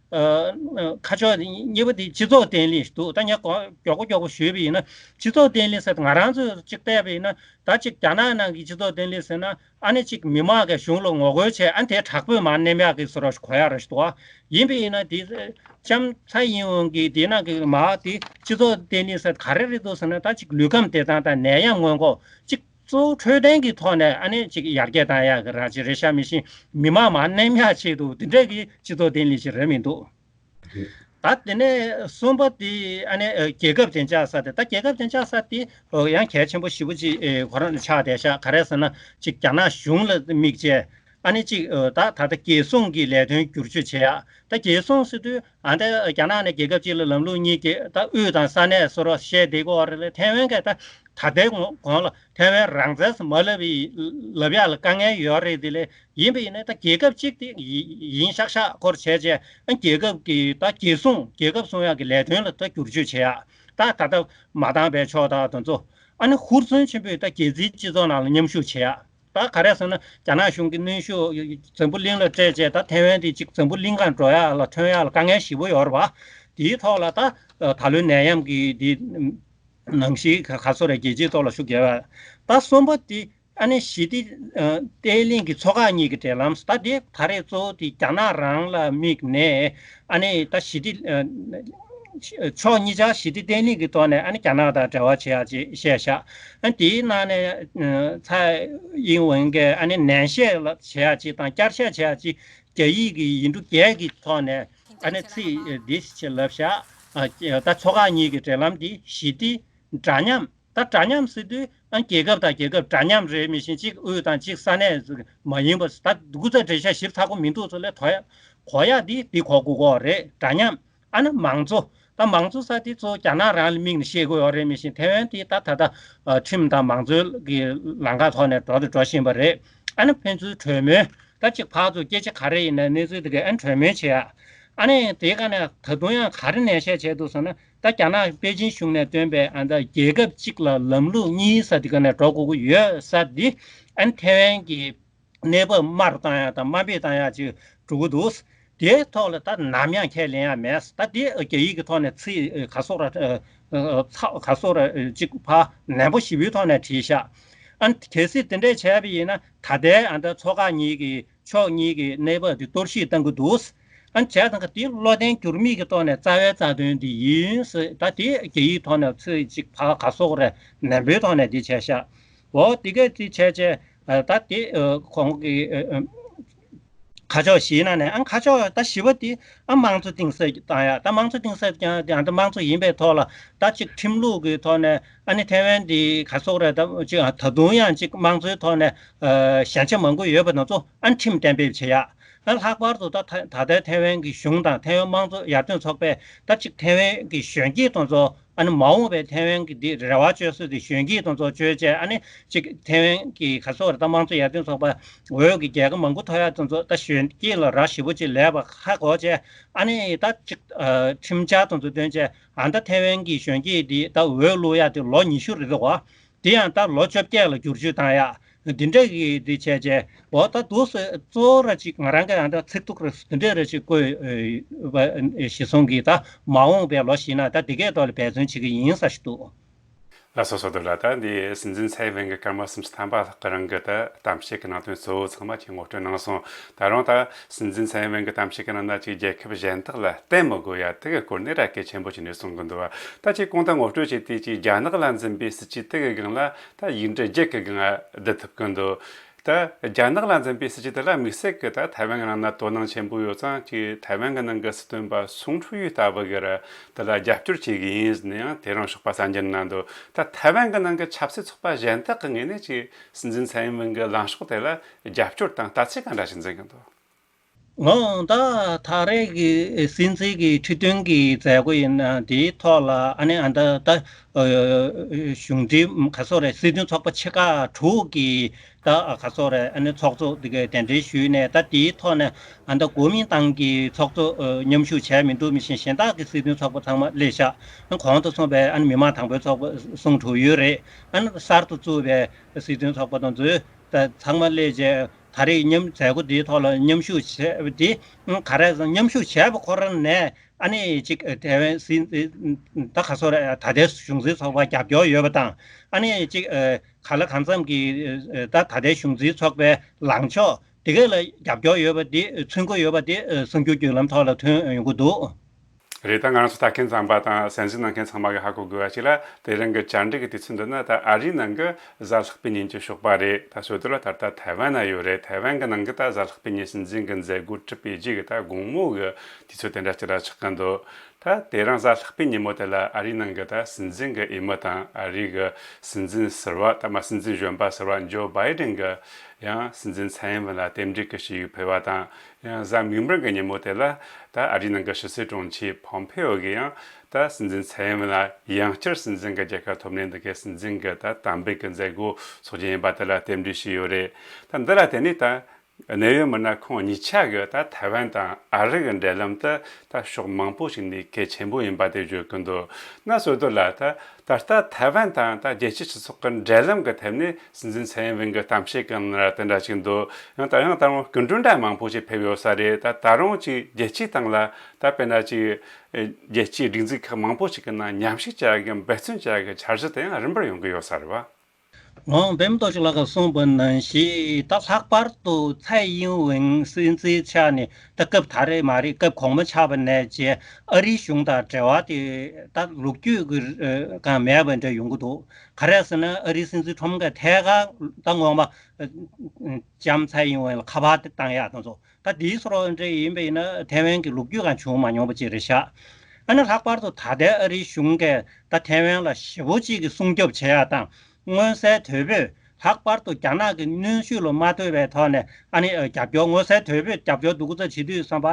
ཁ་ཕྱོགས་གཉིས་པ་དེ་སྤྱི་ཚོགས་བརྟན་ལྷིང་ཞིག་འདུག་ད་ངས་མགྱོགས་པོ་མགྱོགས་པོ་ཞུས་པ་ཡིན་ན་སྤྱི་ཚོགས་བརྟན་ལྷིང་ཟེར་ང་རང་ཚོས་གཅིག་བལྟས་པ་ཡིན་ན་ད་གཅིག་རྒྱ་ནག་ནང་གི་སྤྱི་ཚོགས་བརྟན་ལྷིང་ཟེར་ན་ཨ་ནི་གཅིག་མི་མང་གིས་གཞུང་ལ་ངོ་རྒོལ་བྱས་ཨ་ནི་དེ་དྲག་པོས་མར་མནན་ཡག་གི་བཟོ་འདྲ་ཞིག་གོ་ཡག་རེད་ཞིག་འདུག་ཡིན་པ་ཡིན་ན་དེ་ལྕམ་ཚའེ་ཡིན་ཝེན་གྱིས་དེ་ནང་གི་མ་དེ་སྤྱི་ཚོགས་བརྟན་ལྷིང་ཟེར་ག་རེ་རེད་འདུག་ཟེར་ན་ད་གཅིག་ལུས་ཁམས་བདེ་ཐང་དང་ནད་ཡམས་སྔོན་འགོག་གཅིག་གཙོ་བོ་འཕྲོད་བསྟེན་གྱི་ཐོག་ནས་ཨ་ནི་ཅིག་ཡར་རྒྱས་བཏང་ཡག་གི་རང་བཞིན་རེད་ཤག་མི་ཤེས་མི་མང་མར་མནན་ཡག་ཆེད་དུ་དེ་འདྲས་ཀྱི་སྤྱི་ཚོགས་བརྟན་ལྷིང་ཞིག་རེད་མི་འདུག་ད་དེ་ནས་གསུམ་པ་དེ་ཨ་ནི་རྒྱལ་ཁབ་བདེ་འཇགས་ས་དེ་ད་རྒྱལ་ཁབ་བདེ་འཇགས་ས་དེ་ཡང་གལ་ཆེན་པོ་ཞེ་པོ་ཅིག་ཁོ་རང་ཆགས་བསྡད་ཤག་ག་རེ་ཟེར་ན་ཅིག་རྒྱ་ནག་གཞུང་ལ་དམིགས་བྱས་ཨ་ནི་ཅིག་ད་ད་ལྟ་རྒྱལ་སྲུང་གི་ལས་དོན་བསྒྱུར་བཅོས་བྱེད་ཡག་ད་རྒྱལ་སྲུང་ཟེར་དུས་ཨ་ད་རྒྱ་ནག་ནས་རྒྱལ་ཁབ་ཅིག་ལ་ལམ་ལུགས་གཉིས་ཀྱི་ད་དབུས་དང་ས་གནས་སོ་རོ་བཤད་བསྡད་ཀྱི་ཡོད་རེད་ལ་ཐའེ་ཝན་གྱི་ད་ད་ལྟའི་གོང་ལ་ཐའེ་ཝན་རང་བཙན་ཟེར་མ་ལབ་ཡི་ལབ་ཡག་ལ་དཀའ་ངལ་ཡོད་རེད། དེ་ལས་ཡིན་པ་ཡིན་ན་ད་རྒྱལ་ཁབ་གཅིག་དེ་ཡིན་ཤག་ཤག་སྐོར་བྱས་རྗེས་ཨ་རྒྱལ་ཁབ་ཀྱི་ད་རྒྱལ་སྲུང་རྒྱལ་ཁབ་སྲུང་ཡག་གི་ལས་དོན་ལ་ད་བསྒྱུར་བཅོས་བྱེད་ཡག་ད་ད་ལྟ་མ་འདང་པའི་ཕྱོགས་དག་དེ་ཚོ་ཨ་ནི་ཧུར་བརྩོན་ཆེན་པོས་ད་རྒྱལ་སྤྱིའི་སྤྱི་ཚོགས་ནང་ལ་མཉམ་ཞུགས་བྱེད་ཡག་ད་ག་རེ་ཟེར་ན་རྒྱ་ནག་གཞུང་གི་གནོན་ཤུགས་འཛམ་བུ་གླིང་ལ་སྤྲད་རྗེས་ད་ཐའེ་ཝན་དེ་གཅིག་འཛམ་བུ་གླིང་སྒང་འགྲོ་ཡག་ལ་ཐོན་ཡག་ལ་དཀའ་ངལ་ཞེ་པོ་ཡོད་རེད་པ། དེའི་ཐོག་ལ་ད་ད་ལོའི་ནད་ཡམས་ཀྱི་དེ་ནང་བཞིན་ག་ག་ཚོད་རེད་རྒྱལ་སྤྱིའི་ཐོག་ལ་ཤུགས་རྒྱབ་ཡག་ད་གསུམ་པ་དེ་ཨ་ནི་ཞི་བདེ་བརྟན་ལྷིང་གི་ཚོགས་ཁག་གཉིས་ཀྱི་འབྲེལ་ལམ་ད་དེ་ད་རེས་གཙོ་བོ་དེ་རྒྱ་ནག་རང་ལ་དམིགས་ནས་ཨ་ནི་ད་ཞི་བདེ་ཕྱོགས་གཉིས་ཆར་ཞི་བདེ་བརྟན་ལྷིང་གི་ཐོག་ནས་ཨ་ནི་རྒྱ་ནག་དང་འབྲེལ་བ་བྱེད་ཡག་ཅེས་བཤད་ཤག་ཨ་དེའི་ནང་ནས་ཚའེ་ཡིན་ཝེན་གྱིས་ཨ་ནི་ནན་བཤད་ལ་བྱེད་ཡག་ཅིག་དང་བསྐྱར་བཤད་བྱེད་ཡག་ཅིག་རྒྱ་ཡིག་གི་ཡིག་འབྲུ་བརྒྱད་ཀྱི་ཐོག་ནས་ ཨ་ནི་ཚིག་འདི་ཞེས་ལབ་བཞག་ཨ་ད་ཚོ་ཁག་གཉིས་ཀྱི་འབྲེལ་ལམ་འདི་ཞི་བདེ་འདྲ་མཉམ། ད་འདྲ་མཉམ་ཟེར་དུས་ཨ་རྒྱལ་ཁབ་དང་རྒྱལ་ཁབ་འདྲ་མཉམ་རེད། མི་ཤེས་གཅིག་དབུས་དང་གཅིག་ས་གནས་མ་ཡིན་པ་ད་སྐུ་ཚབ་འགྲེལ་བཤད་ཞིབ་ཚགས་པོ་མི་འདུག་ཚོ་ལས་དོ་ཡ་གོ་ཡ་འདི་འདི་གོ་དགོས་གོ་རེད། འདྲ་མཉམ། ཨ་ནི་མང་གཙོ། ད་མང་གཙོ་ས་དེ་ཚོ་རྒྱ་ནག་རང་ལ་དམིགས་ནས་བཤད་དགོས་ཡོད་རེད། མི་ཤེས་ཐེ་ཝན་དེ་ད་ད་ལྟ་ཁྲིམས་དང་མང་གཙོའི་གི་ལམ་ཁ་ཐོག་ནས་འགྲོ་དུ་འགྲོ་བཞིན་པ་རེད། ཨ་ནི་ཕན་ཚུན་གྲོས་མོལ། ད་ཅིག་ཕར་ཚུར་སྐད་ཆ་ག་རེ་ཡིན་ན་གནས་ཚུལ་དེ་གའི་ཨ་ནི་གྲོས་མོལ་བྱེད་ཡ། ཨ་ནི་དེ་ག་ནས་ད་དུང་ཡང་ག་རེ་ནན་བཤད་བྱས་འདུག་ཟེར་ན། ད་རྒྱ་ནག་པེ་ཅིན་གཞུང་ནས་བཏོན་པའི་ཨ་ད་རྒྱལ་ཁབ་གཅིག་ལ་ལམ་ལུགས་གཉིས་ས་དེ་ག་ནས་འགྲོ་དགོས་ཀྱི་ཡོད་ས་འདི་ཨ་ནི་ཐེ་ཝན་གྱི་གནས་བབ་དམའ་རུ་བཏང་ཡག་དང་དམའ་འབེབས་བཏང་ཡག་ཅིག་འགྲོ་གི་འདུག་དེའི་ཐོག་ལ་ད་ནམ་ཡང་ཁས་ལེན་ཡག་མེད། ད་དེ་རྒྱ་ཡིག་གི་ཐོག་ནས་ཚིག་ག་སོགས་ར་ཚགས་ག་སོགས་ར་ཅིག་ཕར་ནན་པོ་ཞེ་པོའི་ཐོག་ནས་བྲིས་ཤག་ཨ་གལ་སྲིད་དེ་འདྲས་བྱས་པ་ཡིན་ན་ད་ལྟའི་ཨ་ད་ཚོ་ཁག་གཉིས་ཀྱི་ཕྱོགས་གཉིས་ཀྱི་གནས་བབ་དེ་གཏོར་བཤིག་གཏང་གི་འདུག་ཨ་བྱས་ཙང་ཀ་དེ་བློ་བརྟན་འགྱུར་མེད་ཀྱི་ཐོག་ནས་རྩ་བའི་རྩ་དོན་དེ་ཡིན་ཟེར། ད་དེ་རྒྱ་ཡིག་ཐོག་ནས་ཚིག་ཅིག་ཕར་ག་སོགས་ར་ནན་པོའི་ཐོག་ནས་དེ་བྱས་ཤག་འོ་དེ་གས་དེ་བྱས་བྱས་ད་དེ་ཁོང་གི་ཁ་ཕྱོགས་བཞིའི་ནང་ནས་ཨ་ཁ་ཕྱོགས་ད་བཞི་པ་དེ་ཨ་དམངས་གཙོ་གཏིང་ཟབ་བཏང་ཡ། ད་དམངས་གཙོ་གཏིང་ཟབ་ཀྱང་ཡང་ད་དམངས་གཙོ་ཡིན་པའི་ཐོག་ལ་ད་ཅིག་ཁྲིམས་ལུགས་ཀྱི་ཐོག་ནས་ཨ་ནི་ཐེ་ཝན་འདི་ག་སོགས་རེད། ད་ཅིག་ད་དུང་ཡང་ཅིག་དམངས་གཙོའི་ཐོག་ནས་ཞན་ཆ་མང་པོ་ཡོད་པ་དེ་ཚོ་ཨ་ཁྲིམས་གཏན་འབེབས་བྱེད་ཡ། ཨ་ལྷག་པར་དུ་ད་ད་ལྟའི་ཐེ་ཝན་གྱི་གཞུང་དང་ཐེ་ཝན་དམངས་གཙོ་ཡར་ཐོན་ཚོགས་པས་ད་ཅིག་ཐེ་ཝན་གྱི་གཞོན་སྐྱེས་དེ་ཚོ་ཨ་ནི་མ་འོངས་པའི་ཐེ་ཝན་གྱི་འདི་རེ་བ་བཅོལ་ས་དེ་གཞོན་སྐྱེས་དེ་ཚོ་བཅོལ་བྱས། ཨ་ནི་ཅིག་ཐེ་ཝན་གྱི་ག་སོགས་རེད། ད་དམངས་གཙོ་ཡར་ཐོན་ཚོགས་པ་འོས་ཀྱི་རྒྱལ་ཁ་མང་པོ་ཐོབ་ཡག་དེ་ཚོ་ད་གཞོན་སྐྱེས་ལ་རག་ཞེ་པོ་ཅིག་ལས་པ་ཧ་གོ་བྱས། ཨ་ནི་ད་ཅིག་ཁྲིམས་འཆར་དེ་ཚོ་བཏོན་བྱས་ཨ་ད་ཐེ་ཝན་གྱི་གཞོན་སྐྱེས་འདི་ད་འོས་བླུག་ཡག་དེ་ལོ་ཉི་ཤུ་རེད་འདུག་ག་དེ་ཡང་ད་ལོ་བཅོ་བརྒྱད་ལ་བསྒྱུར་བཅོས་བཏང་ཡག་འདི་འདྲ་གི་འདི་བྱས་བྱས་འོ་ད་འདུག་སེ་གཙོ་བོ་ར་ཅིག་ང་རང་གི་ཡང་ད་ཚིག་ཐུག་རེ་འདི་འདྲ་རེ་ཅིག་བཀོད་པ་གཞི་བཟུང་གིས་ད་མ་འོངས་པའི་ལོ་བཞི་ནང་ད་འདི་གའི་ཐོག་ལ་འབད་བརྩོན་བྱེད་ཀྱི་ཡིན་ས་ཞིག་འདུག་ལགས་སོ། བསོད་རྡོར་ལགས། ད་འདི་སྲིད་འཛིན་ཚེ་རིང་གི་སྐར་མ་སུམ་ཅུ་ཐམ་པ་ལྷག་གི་རིང་གི་ད་གཏམ་བཤད་ཀྱི་ནང་དོན་གཙོ་བོ་ཚང་མ་ཁྱེད་ངོ་སྤྲོད་གནང་སོང་། ད་རུང་ད་སྲིད་འཛིན་ཚེ་རིང་གི་གཏམ་བཤད་ཀྱི་ནང་ན་ཅིག་རྒྱལ་ཁབ་གཞན་དག་ལ་བརྟེན་མི་དགོས་ཡ་དེ་གི་སྐོར་ནས་ར་གལ་ཆེན་པོ་བྱས་ནས་གསུང་གི་འདུག་བ། ད་ཅིག་གོང་དུ་ངོ་སྤྲོད་བྱས་དུས་ཅིག་རྒྱ་ནག་ལ་འཛིན་པའི་སྲིད་ཇུས་དེ་གི་སྒང་ལ་ད་ཡིག་འབྲུ་བརྒྱད་ཀྱི་སྒང་ང་བསྡུ་ཐུབ་ཀྱི་འདུག་ད་རྒྱ་ནག་ལ་འཛིན་པའི་སྲིད་ཇུས་དེ་ལ་དམིགས་བསལ་གྱི་ད་ཐའེ་ཝན་གྱི་ནང་ན་དོ་སྣང་ཆེན་པོ་ཡོད་ཙང་ཅིག་ཐའེ་ཝན་གྱི་ནང་གི་སྲིད་དོན་པ་སུང་ཁྲུའུ་ཡུས་ལྟ་བུ་གིས་ར་དེ་ལ་རྒྱབ་སྐྱོར་བྱེད་ཀྱི་ཡིན་ཟེར་ནས་ཡང་དེ་རིང་ཞོགས་པ་གསར་འགྱུར་ནང་དུ། ད་ཐའེ་ཝན་གྱི་ནང་གི་ཆབ་སྲིད་ཚོགས་པ་གཞན་དག་གི་ངོས་ནས་ཅིག་སྲིད་འཛིན་ཚེ་རིང་ཝེན་གྱི་ལངས་ཕྱོགས་དེ་ལ་རྒྱབ་སྐྱོར་དང་ལྟ་ཚུལ་ག་འདྲ་ཞིག་འཛིན་གྱི་འདུག་འོང་ད་ད་རེས་ཀྱི་སྲིད་འཛིན་གྱི་ཁྲི་སྟོན་གྱི་མཛད་སྒོ་ཡིན་ན་དེའི་ཐོག་ལ་ཨ་ནི་ཨ་ད་ད་གཞུང་འབྲེལ་ག་སོགས་རེད། སྲིད་དོན་ཚོགས་པ་ཆེ་ཁག་དྲུག་གི་ད་ག་སོགས་རེད། ཨ་ནི་ཚོགས་གཙོ་དེ་གས་གདན་འདྲེན་ཞུས་ནས་ད་དེའི་ཐོག་ནས་ཨ་ད་གོ་མིན་ཏང་གི་ཚོགས་གཙོ་མཉམ་ཞུགས་བྱས་མི་འདུག་མི་ཤེས། གཞན་དག་གི་སྲིད་དོན་ཚོགས་པ་ཚང་མ་སླེབས་ཤག་ཨ་གོང་དུ་གསུངས་པའི་ཨ་ནི་མི་དམངས་དང་པོའི་ཚོགས་པ་སུང་ཁྲུའུ་ཡུས་རེད། ཨ་ནི་གསར་དུ་བཙུགས་པའི་སྲིད་དོན་ཚོགས་པ་དང་ཚོས་ད་ཚང་མ་སླེབས་རྗེས་ད་རེས་མཉམ་མཛད་སྒོ་འདིའི་ཐོག་ལ་མཉམ་ཞུགས་བྱས་པ་འདི་ག་རེ་ཟེར། མཉམ་ཞུགས་བྱས་པ་ཁོ་རང་ནས་ཨ་ནི་ཅིག་ཐའེ་ཝན་སྲིད་ད་ག་སོགས་རེད། ད་ལྟའི་གཞུང་འཛིན་ཚོགས་པར་རྒྱབ་སྐྱོར་ཡོད་པ་དང་། ཨ་ནི་ཅིག་ག་ལ་གང་འཚམ་གྱི་ད་ད་ལྟའི་གཞུང་འཛིན་ཚོགས་པའི་ལངས་ཕྱོགས་དེ་ག་ལ་རྒྱབ་སྐྱོར་ཡོད་པ་འདི་མཚོན་གྱི་ཡོད་པ་འདི་གསར་འགྱུར་བརྒྱུད་ལམ་ཐོག་ལ་ཐོན་ཡོང་གི་འདུག་རེད། ད་ང་རང་ཚོ་ལྟ་མཁན་ཚང་མ་དང་གསན་གཟིགས་གནང་མཁན་ཚང་མ་གིས་ཧ་གོ་དགོས་པ་ཞིག་ལ། དེ་རིང་གི་བཅར་འདྲི་གི་དུས་ཚོད་འདི་ན་ད་ཨ་རིའི་ནང་གི་གཟའ་ལྷག་པའི་ཉིན་གྱི་ཞོགས་པ་རེད། ད་བསོད་རྡོར་ལགས་ད་ལྟ་ཐའེ་ཝན་ན་ཡོད་རེད། ཐའེ་ཝན་གི་ནང་གི་ད་གཟའ་ལྷག་པའི་ཉིན་སྲིད་འཛིན་གི་མཛད་སྒོ་གྲུབ་པའི་རྗེས་གི་ད་དགོང་མོ་གི་དུས་ཚོད་དེ་འདྲ་ཅིག་ར་ཆགས་ཀྱི་འདུག་ད་དེ་རིང་གཟའ་ལྷག་པའི་ཉིན་མོ་དེ་ལ་ཨ་རིའི་ནང་གི་ད་སྲིད་འཛིན་གི་འོས་མི་དང་ཨ་རིའི་གི་སྲིད་འཛིན་ཟུར་པ་ད་མ་སྲིད་འཛིན་གཞོན་པ་ཟུར་པ་ཇོ་བྷའི་ཌེན་གི་ཡང་སྲིད་འཛིན་ཚེ་རིང་ཝེན་ལ་རྟེན་འབྲེལ་གྱི་ཞུ་ཡིག་ཕུལ་བ་དང་། ཡང་གཟའ་མིག་དམར་གྱི་ཉིན་མོ་དེ་ལ་ད་ཨ་རིའི་ནང་གི་ཕྱི་སྲིད་དྲུང་ཆེ་ཕོམ་ཕེ་ཨོ་གིས་ཡང་ད་སྲིད་འཛིན་ཚེ་རིང་ཝེན་ལ་ཡང་བསྐྱར་སྲིད་འཛིན་གྱི་རྒྱལ་ཁ་ཐོབ་ནས་འདི་གའི་སྲིད་འཛིན་གྱི་ད་དམ་འབུལ་གྱི་མཛད་སྒོ་འཚོགས་རྒྱུ་ཡིན་པ་དེ་ལ་རྟེན་འབྲེལ་ཞུས་ཡོད་རེད། ད་འདི་ལ་བརྟེན་ནས་ད་གནད་ཡོད་མི་སྣ་ཁོང་གཉིས་ཆ་གི་ད་ཐའེ་ཝན་དང་ཨ་རི་གི་འབྲེལ་ལམ་དེ་ད་ཕྱོགས་མང་པོ་ཞིག་ནས་གལ་ཆེན་པོ་ཡིན་པ་དེ་བརྗོད་ཀྱི་འདུག་ན་བསོད་རྡོར་ལགས། ད་ད་ལྟ་ཐའེ་ཝན་དང་ད་རྒྱལ་སྤྱིའི་སྤྱི་ཚོགས་ཀྱི་འབྲེལ་ལམ་གྱི་ཐད་ནས་སྲིད་འཛིན་ཚེ་རིང་ཝེན་གྱི་གཏམ་བཤད་ཀྱི་ནང་ལ་དེ་འདྲ་ཞིག་འདུག་ཡང་ད་ཡང་ད་རུང་སྐུ་མགྲོན་འདྲ་མང་པོ་ཞིག་ཕེབས་ཡོད་ས་རེད། ད་ད་རུང་ཅིག་རྒྱལ་སྤྱིའི་སྟེང་ལ་ད་དཔེར་ན་ཅིག་རྒྱལ་སྤྱིའི་སྒྲིག་འཛུགས་ཁག་མང་པོ་ཞིག་གི་ནང་མཉམ་ཞུགས་བྱ་དགོས་འབད་བརྩོན་བྱ་དགོས་འཆར་གཞི་དེ་ཡང་རིམ་པར་ཡོང་གི་ཡོད་ས་རེད་བ། ལོང་བེམ་ཏོ་ཅི་ལགས་ཀྱིས་གསུངས་པ་ནང་བཞིན། ད་ལྷག་པར་དུ་ཚའེ་ཡིན་ཝེན་སྲིད་འཛིན་ཆགས་ནས། ད་སྐབས་ད་རེས་མ་རེད། སྐབས་གོང་མ་ཆགས་པ་ནས་བྱས་ཨ་རིའི་གཞུང་དང་འབྲེལ་བ་དེ་ད་ལོ་རྒྱུས་ཀྱི་གང་མེད་པ་འདྲ་ཡོང་གི་འདུག་ག་རེ་ཟེར་ན། ཨ་རིའི་སྲིད་འཛིན་ཁྲོམ་གྱིས་ཐད་ཀར་ད་སྔོན་མ་ལྕམ་ཚའེ་ཡིན་ཝེན་ལ་ཁ་པར་དེ་བཏང་ཡག་དང་ཚོ། ད་དེའི་སོར་འདྲ་ཡིན་པ་ཡིན་ན། ཐའེ་ཝན་གྱི་ལོ་རྒྱུས་གང་བྱུང་མ་མྱོང་པ་ཅིག་རེད་ཤག་ཨ་ནི་ལྷག་པར་དུ་ད་ལྟའི་ཨ་རིའི་གཞུང་གིས་ད་ཐའེ་ཝན་ལ་ཞེ་པོ་ཅིག་གི་སྲུང་སྐྱོབ་བྱེད་ཡག་དང་། མངོན་གསལ་དོད་པོས་ལྷག་པར་དུ་རྒྱ་ནག་གི་གནོན་ཤུགས་ལ་མ་ལྟོས་པའི་ཐོག་ནས། ཨ་ནི་རྒྱབ་སྐྱོར། མངོན་གསལ་དོད་པོས་རྒྱབ་སྐྱོར་འདུག་གོ་ཚ་བྱེད་དུས་ཙམ་པ།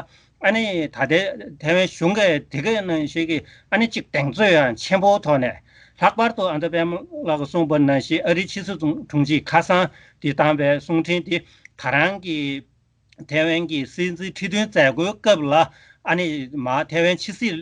ཨ་ནི་ད་ལྟའི་ཐའེ་ཝན་གཞུང་གིས་དེ་གའི་ནང་བཞིན་གྱི་ཨ་ནི་ཅིག་གདེང་ཚོད་ཡང་ཆེན་པོའི་ཐོག་ནས། ལྷག་པར་དུ་ཨ་ད་པད་མ་ལགས་ཀྱིས་གསུངས་པ་ནང་བཞིན། ཨ་རིའི་ཕྱི་སྲིད་དྲུང་ཆེ་ཁ་སང་དེ་བཏང་པའི་གསུང་འཕྲིན་དེ། ད་རང་གི་ཐའེ་ཝན་གྱི་སྲིད་འཛིན་ཁྲི་འདོན་མཛད་སྒོའི་སྐབས་ལ། ཨ་ནི་མར་ཐའེ་ཝན་ཕྱི་སྲིད་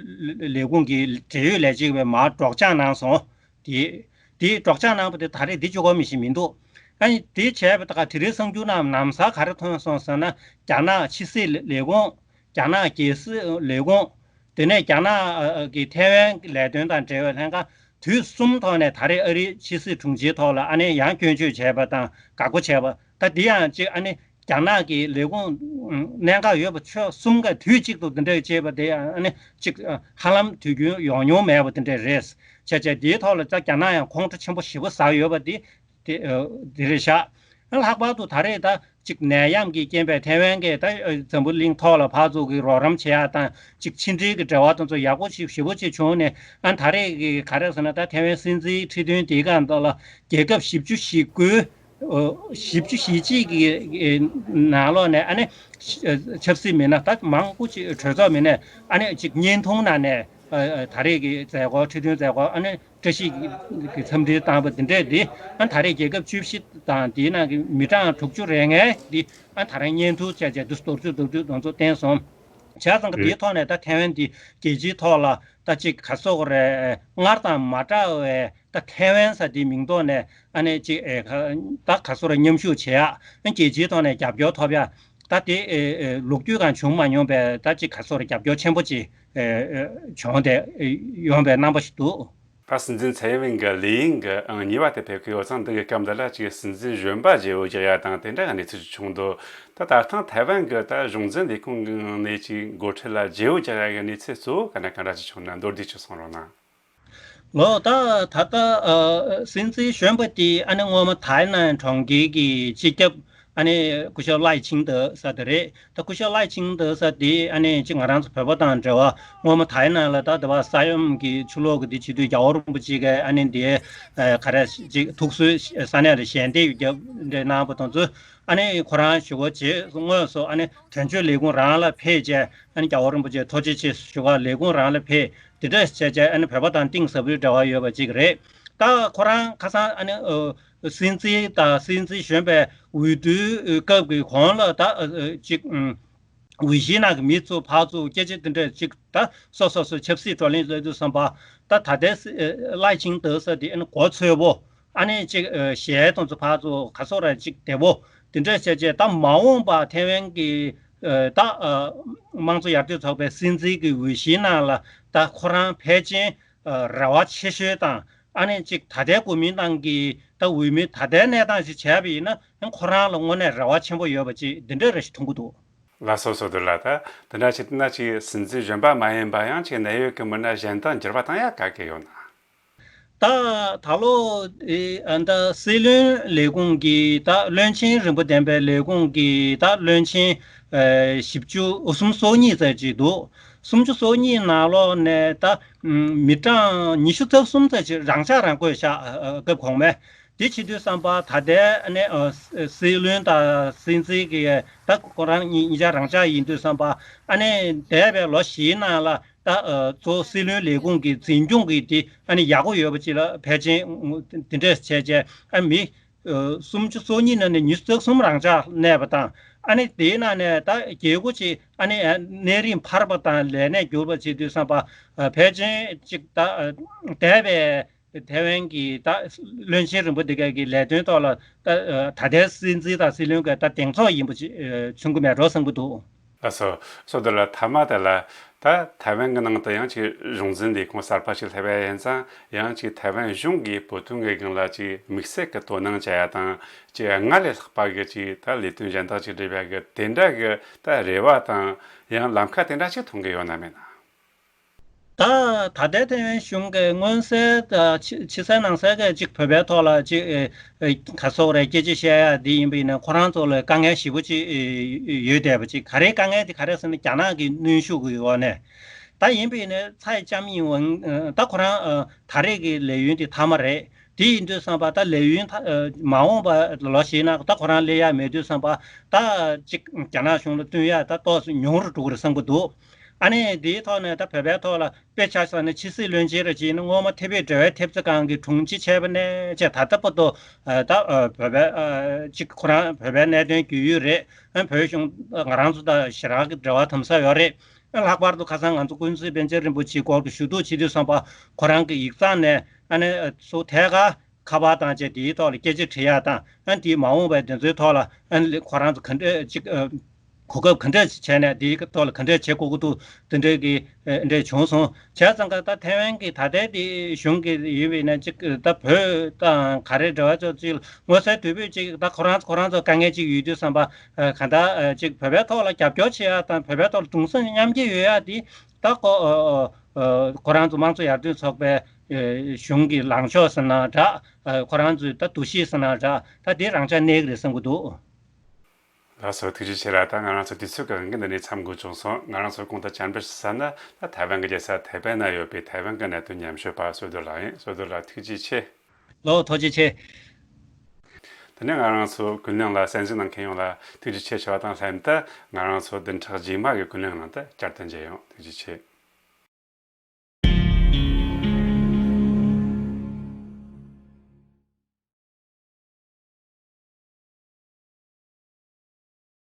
ལས་ཁུངས་ཀྱི་འབྲེལ་ཡོད་ལས་བྱེད་པས་མར་སྒྲོག་སྦྱང་གནང་སོང་། དེ་དེ་སྒྲོག་སྦྱང་གནང་པ་དེ་ད་རེས་འདི་གཅིག་པོ་མི་ཞིག་མི་འདུག་ཨ་ནི་དེ་བྱས་པ་ད་ག་དེ་རིང་གསར་འགྱུར་ནང་ལམ་སང་ག་རེ་ཐོན་སོང་ཟེར་ན། རྒྱ་ནག་ཕྱི་སྲིད་ལས་ཁུངས། རྒྱ་ནག་རྒྱལ་སྲིད་ལས་ཁུངས། དེ་ནས་རྒྱ་ནག་གི་ཐའེ་ཝན་ལས་དོན་དང་འབྲེལ་བའི་ལྷན་ཁང་དུས་གསུམ་ཐོག་ནས། ད་རེས་ཨ་རིའི་ཕྱི་སྲིད་དྲུང་ཆེའི་ཐོག་ལ་ཨ་ནི་ཡང་སྐྱོན་བརྗོད་བྱས་པ་དང་། དགག་པ་བྱས་པ། ད་འདི་ཡང་ཅིག་ཨ་ནི་རྒྱ་ནག་གི་ལས་ཁུངས་གནད་འགག་ཡོད་པ་ཕྱོགས་གསུམ་ཀ་དུས་གཅིག་ཏུ་འདི་འདྲ་བྱས་པ་དེ་ཡང་ཨ་ནི་ཅིག་ཧ་ལམ་དུས་རྒྱུན་ཡོང་མྱོང་མེད་པ་དེ་འདྲ་རེད། བྱས་བྱས་འདིའི་ཐོག་ལ་ད་རྒྱ་ནག་ཡང་ཁོང་ཁྲོ་ཆེན་པོ་ཞེ་པོ་ཟ་ཡོད་པ་དེ། དེ་ཨ་དེ་རེད་ཤག་ལྷག་པར་དུ་ད་རེས་ད་ཅིག་ནད་ཡམས་ཀྱི་རྐྱེན་པས་ཐའེ་ཝན་གྱིས་ད་ཨ་འཛམ་བུ་གླིང་ཐོག་ལ་ཕར་ཚུར་གྱི་རོགས་རམ་བྱེད་ཡག་དང་། ཅིག་ཕྱི་འབྲེལ་གྱི་འབྲེལ་བ་དེ་ཚོ་ཡག་པོ་ཞིག་ཞེ་པོ་ཅིག་བྱུང་ནས། ཨ་ད་རེས་ཀྱི་ག་རེ་ཟེར་ན། ད་ཐའེ་ཝན་སྲིད་འཛིན་ཁྲི་འདོན་དེའི་སྒང་ཐོག་ལ་རྒྱལ་ཁབ་བཞི་བཅུ་ཞེ་དགུའི་ཨ་བཞི་བཅུ་ཞེ་གཅིག་གི་ནང་ལོགས་ནས། ཨ་ནི་ཆབ་སྲིད་མི་སྣ་ད་མང་པོ་ཅིག། གྲོས་ཚོགས་མི་སྣས་ཨ་ནི་ཅིག་བརྙན་ཐུང་ནང་ནས་ཨ་ཨ་ད་རེས་ཀྱི་མཛད་སྒོ། ཁྲི་འདོན་མཛད་སྒོ་ཨ་ནི་བཀྲ་ཤིས་ཀྱི་འཚམས་འདྲི་བཏང་བ་འདི་འདྲས་འདི། ཨ་ད་རེས་རྒྱལ་ཁབ་བཅུ་བཞི་དང་དེའི་ནང་གི་མི་གྲངས་དྲུག་ཅུ་རེ་ལྔའི་འདི། ཨ་ད་རེས་བརྙན་ཐུང་བྱས་བྱས་འདུག་སྟོར་ཚུལ་འདུག་དུས་དང་ཚོ་བསྟན་སོང་། བྱས་ཙང་གི་དེའི་ཐོག་ནས་ད་ཐའེ་ཝན་འདི་རྒྱལ་སྤྱིའི་ཐོག་ལ་ད་ཅིག་ག་སོག་རེད། སྔར་དང་མ་འདྲ་བའི་ད་ཐའེ་ཝན་ཟེར་དེའི་མིང་ཐོག་ནས་ཨ་ནི་ཅིག་ཨེ་ད་ག་སོག་རེད། མཉམ་ཞུགས་བྱེད་ཡག་ཨ་རྒྱལ་སྤྱིའི་ཐོག་ནས་རྒྱབ་སྐྱོར་ཐོབ་ཡག་ད་དེ་ཨེ་ཨེ་ལོ་རྒྱུས་གང་བྱུང་མ་མྱོང་པའི་ད་ཅིག་ག་སོག་རེད། རྒྱབ་སྐྱོར་ཆེན་པོ་ཅིག་ཨེ་ཨེ་བྱུང་སྟེ་ཨེ་ཡོང་པའི་རྣམ་པ་ཞིག་འདུག་ད་སྲིད་འཛིན་ཚའེ་ཝེན་གྱི་ལས་ཡིན་གྱི་ཨང་གཉིས་པ་དེ་ཕེབས་ཀྱི་ཡོད་ཙང་། འདི་གི་སྐབས་འདི་ལ་ཅིག་སྲིད་འཛིན་གཞོན་པ་བརྗེ་བོ་རྒྱག་ཡ་དང་དེ་འདྲ་གི་གནས་ཚུལ་ཞིག་བྱུང་འདུག་ད་ད་ཐེངས་ཐའེ་ཝན་གྱི་ད་གཞུང་འཛིན་ལས་ཁུངས་ནས་ཅིག་འགོ་ཁྲིད་ལ་བརྗེ་བོ་རྒྱག་ཡ་གི་གནས་ཚུལ་གཙོ་བོ་ག་ནས་གང་འདྲ་ཅིག་བྱུང་ན་མདོར་བསྡུས་ཅིག་གསུང་རོགས་གནང་། ལོ། ད་ད་ལྟ་ཨ་སྲིད་འཛིན་གཞོན་པ་དེ་ཨ་ནི་སྔོན་མ་ཐའི་ནན་གྲོང་ཁྱེར་གྱི་སྤྱི་ཁྱབ་ཨ་ནི་སྐུ་ཞབས་ལའེ་ཆིང་ཏེ་ཟེར་དེ་རེད། ད་སྐུ་ཞབས་ལའེ་ཆིང་ཏེ་ཟེར་དེ་ཨ་ནི་ཅིག་ང་རང་ཚོ་བོད་པ་དང་འབྲེལ་བ། སྔོན་མ་ཐའི་ནན་ལ་ད་དེ་བ་ས་ཡོམ་གྱི་ཆུ་ལོག་གི་དེ་བྱེད་དུས་རྒྱལ་བ་རིན་པོ་ཆེ་གིས་ཨ་ནི་དེ་ཨ་ག་རེ་ཅིག་ཐུགས་གསོའི་ས་གནས་ལ་ཞལ་འདེབས་རྒྱབ་འདྲ་གནང་བ་དང་ཚུལ། ཨ་ནི་ཁོ་རང་ཞུ་བ་བྱས་དངོས་སུ་ཨ་ནི་དོན་གཅོད་ལས་ཁུངས་རང་ལ་ཕེབས་བྱས། ཨ་ནི་རྒྱལ་བ་རིན་པོ་ཆེ་ཐུགས་རྗེ་ཆེ་ཞུ་ག་ལས་ཁུངས་རང་ལ་ཕེབས། དེ་འདྲ་བྱས་བྱས་ཨ་ནི་བོད་པ་དང་གཏིང་ཟབ་པོའི་འབྲེལ་བ་ཡོད་པ་ཅིག་རེད། ད་ཁོ་རང་ཁ་སང་ཨ་ནི་ཨ་སྲིད་འཛིན་དང་སྲིད་འཛིན་གཞོན་པའི་འོས་བསྡུའི་སྐབས་ཀྱི་གོང་ལ་ད་ཨ་ཨ་ཅིག་ཨུམ་འོས་གཞིའི་ནང་གི་མི་ཚོ་ཕར་ཚུར་སྐད་ཆ་དེ་འདྲ་ཅིག་ད་སོ་སོ་སོ་ཆབ་སྲིད་བགྲོ་གླེང་ལབ་དུས་ཙམ་པ། ད་ད་ལྟའི་སྲིད་ལའེ་ཆིང་ཏེ་ཟེར་དེ་ཨ་ནི་གོ་ཚོད་པོ། ཨ་ནི་ཅིག་ཨ་ཞལ་དང་ཚོ་ཕར་ཚུར་ག་སོག་ར་ཅིག་བདེ་པོ། དེ་འདྲ་བྱས་བྱས་ད་མ་འོངས་པ་ཐའེ་ཝན་གྱི་ཨ་ད་ཨ་དམངས་གཙོ་ཡར་ཐོན་ཚོགས་པའི་སྲིད་འཛིན་གྱི་འོས་གཞིའི་ནང་ལ་ད་ཁོ་རང་ཕལ་ཆེར་ཨ་རེ་བ་ཆེ་ཤོས་དང་། ཨ་ནི་ཅིག་ད་ལྟའི་གོ་མིན་ཏང་གི་ད་འོས་མི་ད་ལྟའི་གནས་སྟངས་ཤིག་བྱས་པ་ཡིན་ན། ཁོ་རང་ལ་དངོས་གནས་རེ་བ་ཆེན་པོ་ཡོད་པ་ཅིག་འདི་འདྲ་རེ་ཞིག་མཐོང་གི་འདུག་ལགས་སོ། བསོད་རྡོར་ལགས། ད་དེ་འདྲ་བྱས་ན་ཅིག་སྲིད་འཛིན་གཞོན་པ་མ་ཡིན་པ་ཡང་ཅིག་གནད་ཡོད་ཀྱི་མི་སྣ་གཞན་དང་འགྱུར་བ་བཏང་ཡག་ག་གེ་ཡོད་ན། ད་ད་ལོ་ཨེ་ཨ་ད་སྲིད་བློན་ལས་ཁུངས་ཀྱི་ད་བློན་ཆེན་རིམ་པ་ལྡན་པའི་ལས་ཁུངས་ཀྱི་ད་བློན་ཆེན་ཨེ་བཞི་བཅུ་ཨོ་སུམ་ཅུ་སོ་གཉིས་ཙམ་ཅིག་འདུག་སུམ་ཅུ་སོ་གཉིས་ནང་ལོགས་ནས་ད་མི་གྲངས་ཉི་ཤུ་རྩ་གསུམ་ཙམ་ཅིག་རང་འཇགས་རང་བསྐོས་བཞག་ཨ་ཨ་སྐབས་གོང་མའི། དེ་བྱེད་དུས་ཙམ་པ་ད་ལྟའི་ཨ་ནི་ཨ་སྲིད་བློན་དང་སྲིད་འཛིན་གྱི་ད་ཁོ་རང་གཉིས་གཉིས་ཆ་རང་འཇགས་ཡིན་དུས་ཙམ་པ། ཨ་ནི་འདས་པའི་ལོ་བཞིའི་ནང་ལ་ད་ཨ་གཙོ་བོ་སྲིད་བློན་ལས་ཁུངས་ཀྱི་འཛིན་སྐྱོང་གི་དེ་ཨ་ནི་ཡག་པོ་ཡོད་པ་ཅིག་ལ་ཕལ་ཆེར་དེ་འདྲས་བྱས་བྱས། ཨ་མི་ཨ་སུམ་ཅུ་སོ་གཉིས་ནང་ནས་ཉི་ཤུ་རྩ་གསུམ་རང་འཇགས་གནས་པ་དང་། ཨ་ནི་དེའི་ནང་ནས་ད་བརྒྱད་དགུ་ཅིག་ཨ་ནི་ཨ་གནས་རིམ་འཕར་བ་དང་ལས་གནས་བསྒྱུར་བ་བྱེད་དུས་ཙམ་པ། ཨ་ཕལ་ཆེར་ཅིག་ད་ཨ་འདས་པའི་ཐའེ་ཝན་གྱི་ད་བློན་ཆེན་རིམ་པ་འདི་གའི་གི་ལས་དོན་ཐོག་ལ་ད་ད་ལྟའི་སྲིད་འཛིན་དང་སྲིད་བློན་གྱི་ད་གདེང་ཚོད་ཡིན་པ་ཅིག་མཚོན་གྱི་མེད་འགྲོ་བསམ་གྱི་འདུག་ལགས་སོ། བསོད་རྡོར་ལགས། མཐའ་མ་དེ་ལ་ ད་ཐའེ་ཝན་གྱི་ནང་དུ་ཡང་ཅིག་གཞུང་འཛིན་ལས་ཁུངས་གསར་པ་ཞིག་སླེབས་པ་ཡིན་ཙང་ཡང་ཅིག་ཐའེ་ཝན་གཞུང་གིས་བོད་དོན་གྱི་སྒང་ལ་ཅིག་དམིགས་བསལ་གྱི་དོ་སྣང་བྱ་ཡ་དང་ཅིག་སྔར་ལས་ལྷག་པ་གི་ཅིག་ད་ལས་དོན་གཞན་དག་ཅིག་སྒྲུབ་ཡ་གི་དེ་འདྲ་གི་ད་རེ་བ་དང་ཡང་ལམ་ཁ་དེ་འདྲ་ཅིག་མཐོང་གི་ཡོད་ན་མེད་ན། ད་ད་ལྟའི་ཐའེ་ཝན་གཞུང་གིས་མངོན་གསལ་དང་ཕྱི་ཕྱི་གསལ་ནང་གསལ་གྱི་ཅིག་བོད་པའི་ཐོག་ལ་ཅིག་ཨེ་ཨེ་ག་སོག་རེད་སྐད་ཆ་བཤད་ཡ་འདི་ཡིན་པ་ཡིན་ན་ཁོ་རང་ཚོ་ལ་དཀའ་ངལ་ཞེ་པོ་ཅིག་ཨེ་ཡོད་བསྡད་པ་ཅིག་ག་རེ་དཀའ་ངལ་དེ་ག་རེ་ཟེར་ན་རྒྱ་ནག་གི་གནོན་ཤུགས་ཀྱི་འོག་ནས་ད་ཡིན་པ་ཡིན་ན་ཚ་ཡི་ལྕམ་ཡིན་འོང་ད་ཁོ་རང་ཨ་ད་རེས་ཀྱི་ལས་ཡུན་དེ་མཐའ་མ་རེད། དེ་ཡིན་དུས་ཙམ་པ་ད་ལས་ཡུན་མཐའ་ཨ་མ་འོངས་པ་ལོ་ཞིག་ན་ད་ཁོ་རང་སླེབས་ཡ་མེད་དུས་ཙམ་པ་ད་ཅིག་རྒྱ་ནག་གཞུང་ལ་བསྟུན་ཡ་ད་ཏོག་ཙམ་ཉུང་རུ་འགྲོ་གི་རེད་བསམ་གི་འདུག་ཨ་ནི་འདིའི་ཐོག་ནས་ད་བོད་པའི་ཐོག་ལ་དཔེ་ཆ་བཞག་ན་ཕྱི་སྲིད་བློན་ཆེན་རེ་བྱས་ན་སྔོན་མ་ཐེ་བའི་འབྲེལ་བའི་ཐེབས་རྩ་ཁང་གི་དྲུང་ཆེ་བྱས་པ་ནས་བྱས་ད་ལྟ་བར་དུ་ད་བོད་པའི་ཅིག་ཁོ་རང་བོད་པའི་གནད་དོན་རྒྱུས་ཡོད་རེད། བོད་གཞུང་ང་རང་ཚོ་དང་ཞེ་དྲག་གི་འབྲེལ་བ་དམ་ཟབ་ཡོད་རེད། ལྷག་པར་དུ་ཁ་སང་ང་ཚོ་ཀུན་གཟིགས་པཎ་ཆེན་རིན་པོ་ཆེའི་སྐོར་གྱི་ཞུ་གཏུག་བྱེད་དུས་ཙམ་པ་ཁོ་རང་གི་ཡིག་ཚང་ནས་ཨ་ནི་སུ་ཐད་ཀར་ཁ་པར་དང་བཅས་དེའི་ཐོག་ལ་སྐད་ཆ་དྲི་ཡ་དང་ཨ་ནི་དེའི་མ་འོངས་པའི་དེ་ཚོའི་ཐོག་ལ་ཨ་ནི་ཁོ་རང་ཚོ་ག་འདྲས་ཅིག་གོ་སྐབས་ག་འདྲས་བྱས་ནས་དེའི་ཐོག་ལ་ག་འདྲས་བྱེད་དགོས་ཀྱི་འདུག་དེ་འདྲས་ཀྱི་འདྲས་བྱུང་སོང་བྱས་ཙང་ཀ་ད་ཐའེ་ཝན་གྱི་ད་ལྟའི་དེ་གཞུང་གི་ཡིན་པས་ན་ཅིག་ད་བོད་དང་ག་རེ་འབྲེལ་བ་ཅོག་ཅིག་མངོན་གསལ་དོད་པོས་ཅིག་ད་ཁོ་རང་ཁོ་རང་ཚོ་དཀའ་ངལ་ཅིག་ཡོད་དུས་ཙམ་པ་ག་ད་ཅིག་བོད་པའི་ཐོག་ལ་རྒྱབ་སྐྱོར་བྱེད་ཡ་དང་བོད་པའི་ཐོག་ལ་གདུང་སེམས་མཉམ་སྐྱེད་ཡོད་ཡ་དེ་ད་ཁོ་ཁོ་རང་ཚོ་དམངས་གཙོ་ཡར་ཐོན་ཚོགས་པའི་གཞུང་གི་ལངས་ཕྱོགས་ཟེར་ན་འདྲ། ཁོ་རང་ཚོའི་ད་འདུ་ཤེས་ཟེར་ན་འདྲ། ད་དེ་རང་འཇགས་གནས་ཀྱི་རེད་བསམ་གྱི་འདུག་ལགས་སོ་ཐུགས་རྗེ་ཆེ་ར། ད་ང་རང་ཚོ་དུས་ཚོད་ཀྱི་དབང་གིས་འདི་ནས་མཚམས་འགོད་བྱུང་སོང་། ང་རང་ཚོ་གོང་དུ་བཅར་འདྲི་ཞུ་ས་ནི་ད་ཐའེ་ཝན་གྱི་རྒྱལ་ས་ཐའེ་པེ་ན་ཡོད་པའི་ཐའེ་ཝན་གྱི་གནད་དོན་ཉམས་ཞིབ་པ་བསོད་རྡོར་ལགས་ཡིན། བསོད་རྡོར་ལགས་ཐུགས་རྗེ་ཆེ། ལོ་ཐུགས་རྗེ་ཆེ། དེ་ནས་ང་རང་ཚོ་ཀུན་གླེང་ལ་གསན་གཟིགས་གནང་མཁན་ཡོངས་ལ་ཐུགས་རྗེ་ཆེ་ཞུ་བ་དང་ལྷན་དུ་ང་རང་ཚོ་བདུན་ཕྲག་རྗེས་མ་གི་ཀུན་གླེང་ནང་དུ་བསྐྱར་དུ་མཇལ་ཡོང་། ཐུགས་རྗེ་ཆེ།